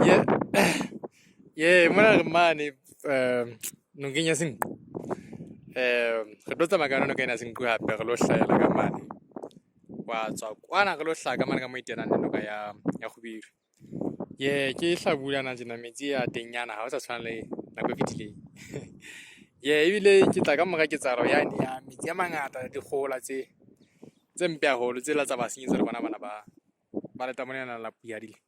Ye ye mona re mane nokeng ya Senqu. Re tlo tsamaya ka yona noka ena ya Senqu hape re lo hlahela ka mane. Wa tswa kwana re lo hlaha ka mane ka mo e teanang le noka ya Kgubedu. Ye ke hlabula na tjena metsi a teng nyana ha o sa tshwana le nako e fetileng. Ye ebile ke tla ka mora ketsahalo yane ya metsi a mangata, dikgohola tse mpe haholo tsela tsa ba senyetsa le bona bana ba letamo lena la Pujadi le.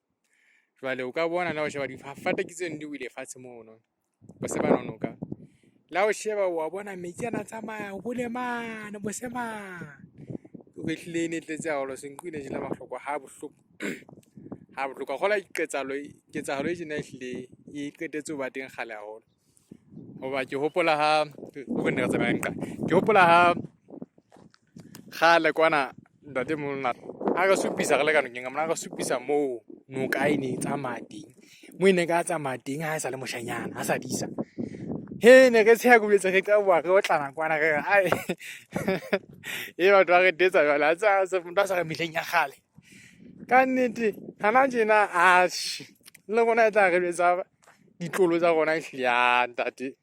Jwale o ka bona le ha o sheba difate ke tseno di wele fatshe mono bose ba noka. Le ha o sheba wa bona metsi ana a tsamaya hole mane mose mane. Hore ehlile e ne e tletse haholo. Senqu e ne jele mahlokwa ha bohloko, ha bohloko. Wa kgolwa ketsahalo e tjena ehlile e qetetse ho ba teng kgale haholo. Hoba ke hopola ha hore ne re tsamaya nqa. Ke hopola ha kgale kwana ntatemoholo a re supisa re le ka nokeng ka mona, a re supisa moo noka e ne e tsamaya teng. Moo e ne ka tsamaya teng ha e sa le moshanyana, a sa disa. He ne re tsheha ke boletse re qaboha re otlana kwana re re ae e batho ba re tetsa jwale a tsa motho a sa re mehleng ya kgale. Ka nnete hana tjena atjhe le rona e tla re jwetsa ditlolo tsa rona ehlile a ntate.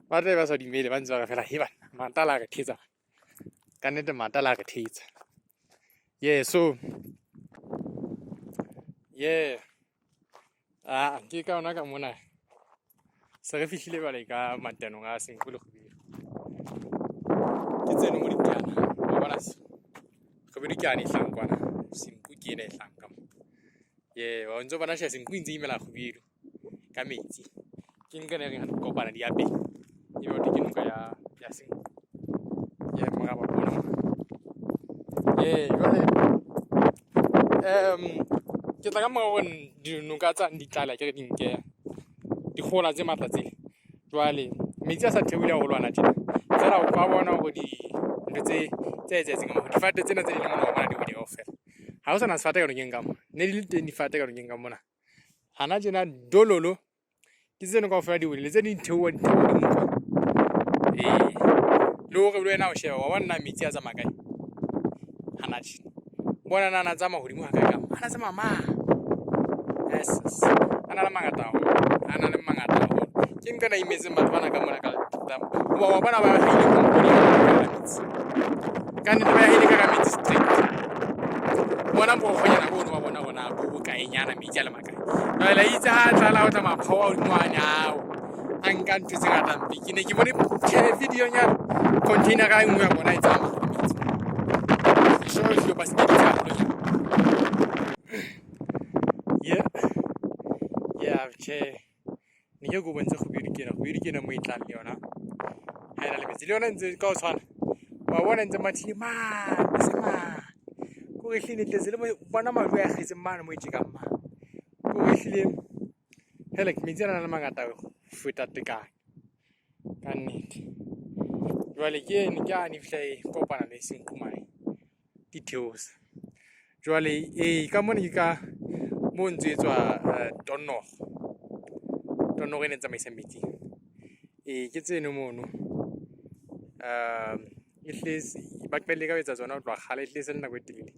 Ba tlabe ba sa dumele ba ntse ba re fela he banna matala a re thetsa. Ka nnete matala a re thetsa. Yeah so yeah ah ke ka ona ka mona se re fihlile jwale ka matenong a Senqu le Kgubedu. Ke tseno mo di teana wa bona se Kgubedu ke yane e hlahang kwana Senqu ke ena e hlahang ka mo. Yeah wa ntso bona Senqu e ntse e imela Kgubedu ka metsi. Ke nqena e reng ha di kopana di ya pele ebe hothwe ke noka ya Senqu. Yeah moraba ke ona mona. Yeah jwale ke tla ka mora hore dinoka tsane di tlale akere di nke dikgohola tse matla tsele. Jwale metsi a sa theohile haholo hana tjena. Feela o ka bona hore dintho tse etsahetseng ka moo difate tsena tse di leng mona wa bona di wele kaofela. Ha ho sana sefate ka nokeng ka mona. Ne di le teng difate ka nokeng ka mona. Hana tjena dololo ke tseno kaofela di wele le tse ding di theoha di theoha di nkwa. Ee, le hore le wena o sheba wa bona na metsi a tsamaya kae hana tjena. Bona na na tsamaya hodimo ha kae ka mo, a na tsamaya mane. Yes, a na le mangata haholo, a na le mangata haholo. Ke nqena imetseng batho bana ka mona ka hoba wa bona ba haile kompone ka metsi. Ka nnete ba haile ka metsi straight. Bona borokgonyana bono wa bona bona bo bokaenyana metsi a le makae. Jwale itse ha tlala o tla maphawa hodimo ane ao. A nka ntho tse ngata mpe. Ke ne ke bone video-nyana container ka e nngwe ya bona e tsamaya le metsi. Ke sure ehlile ba senyeditse haholonyana. Yeah. Yeah, tjhe. Ne ke ko bontshe Kgubedu ke ena. Kgubedu ke ena mo e tlang le yona. Ha ena le metsi. Le yona e ntse ka ho tshwana. Wa bona ntse mathile mane se mane. Kore ehlile e tletse le mo bona majwe a akgetseng mane mo e tjekang mane. Kore ehlile hele metsi ana a le mangata ho feta tekano. Ka nnete. Jwale ke ene ke yane e fihla e kopana le Senqu mane. Di theosa. Jwale ee ka mona ke ka mo ntse etswa tonnogo. Tonnogo e ne tsamaisang metsi. Ee ke tseno mono. Ehlile ba qadile ka ho etsa tsona ho tloha kgale ehlile se le nako e telele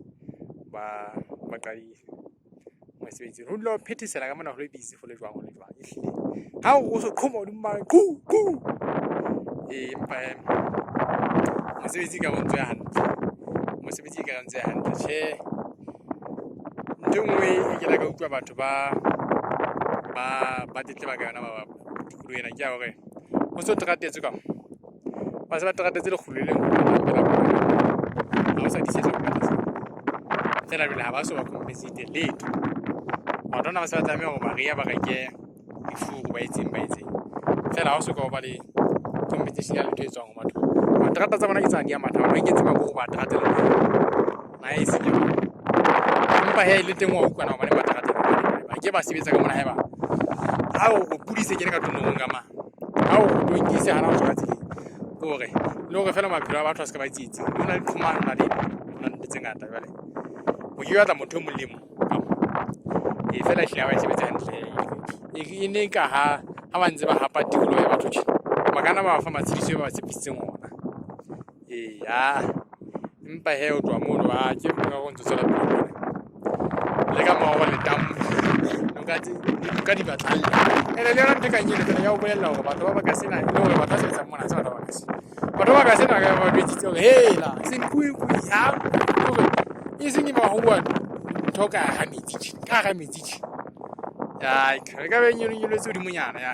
ba qadile mosebetsi. Ho dula ho phethesela ka mona ho le busy ho le jwang ho le jwang ehlile. Ha o so qhoma hodimo mane qhu qhu. Ee empa mosebetsi ka o ntso ya hantle. Mosebetsi ka ntse ya hantle. Tjhe ntho e nngwe e ke la ka utlwa batho ba tletleba ka yona ba tikoloho ena ke ya hore ho so teratetswe ka mo. Ba se ba teratetse lekgulo le leng pela bona. Ha ho sa disetswa ka tlase. Feela jwale ha ba so ba compensate letho. Batho bana ba se ba tlameha hore mariha ba reke difuru ba etseng ba etseng. Feela ha ho soka ho ba le compensation ya letho e tswang ho batho. Materata tsa bona ke tsane di a matha. Batho ba ikentse maburu ba teratela naha e seng ya bona. Empa hee le teng wa utlwa na hobane ba teratela ba ke ba sebetsa ka mona haeba ha o pudise kene ka tlung ka mane. Ha o tonki se hana ho tswa ka tseleng. Ke hore le hore feela maphelo a batho a se ka ba tsietsing. Ho na le qhomano na le ntho tse ngata jwale. O ke batla motho e mong le mong. E feela ehlile ha ba e sebetse hantle. E ne ka ha ba ntse ba hapa tikoloho ya batho tje. Ba ka nna ba fa matshediso e ba ba tshepisitseng ona. Eya empa hee ho tloha mono ke mora o ntso tswela pele le ka mora letamo noka Dinoka tse dinoka di batla ene le yona ntho e kang eno fela ya o bolella hore batho ba baka sena, e le hore batho ba sebetsang mona se batho ba baka sena, batho ba baka sena ba jwetsitse hore hela Senqu ha hore e seng e mahuwa ntho ka hara metsi tje, ka hara metsi tje. Ai, re ka be nyolonyoletse hodimonyana ya.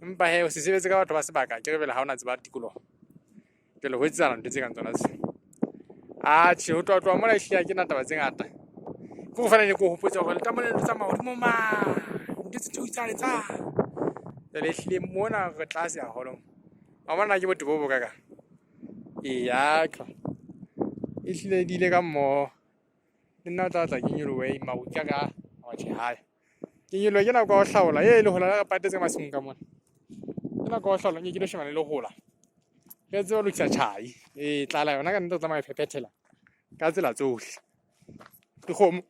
Empa he o se sebetse ka batho ba sebaka ke re bele ha ona tseba tikoloho. Jwale ho etsahala ntho tse kang tsona tse. Atjhe, ho tloha tloha mona ehlile ha ke na taba tse ngata. Ke ho fela ne ke o hopotsa hore letamo lena le tsamaya hodimo mane, ntho tse theohisane tsa. Jwale ehlile mona re tlase haholo. Wa bona ke botebo bo kakang. Eya, qha. Ehlile di ile ka mmoho. Le nna o tla tla ke nyolohe maru ka ka tjhe hae. Ke nyolohe ke nako ya ho hlaola. Ee, lehola le re patetse ka masimong ka mona. Ke nako ya ho hlaola nke ke lo shebana le lehola. Re tsebe ho lokisa tjhai. Ee, tlala yona ka nnete re tsamaya e phephethela ka tsela tsohle. Dikgomo.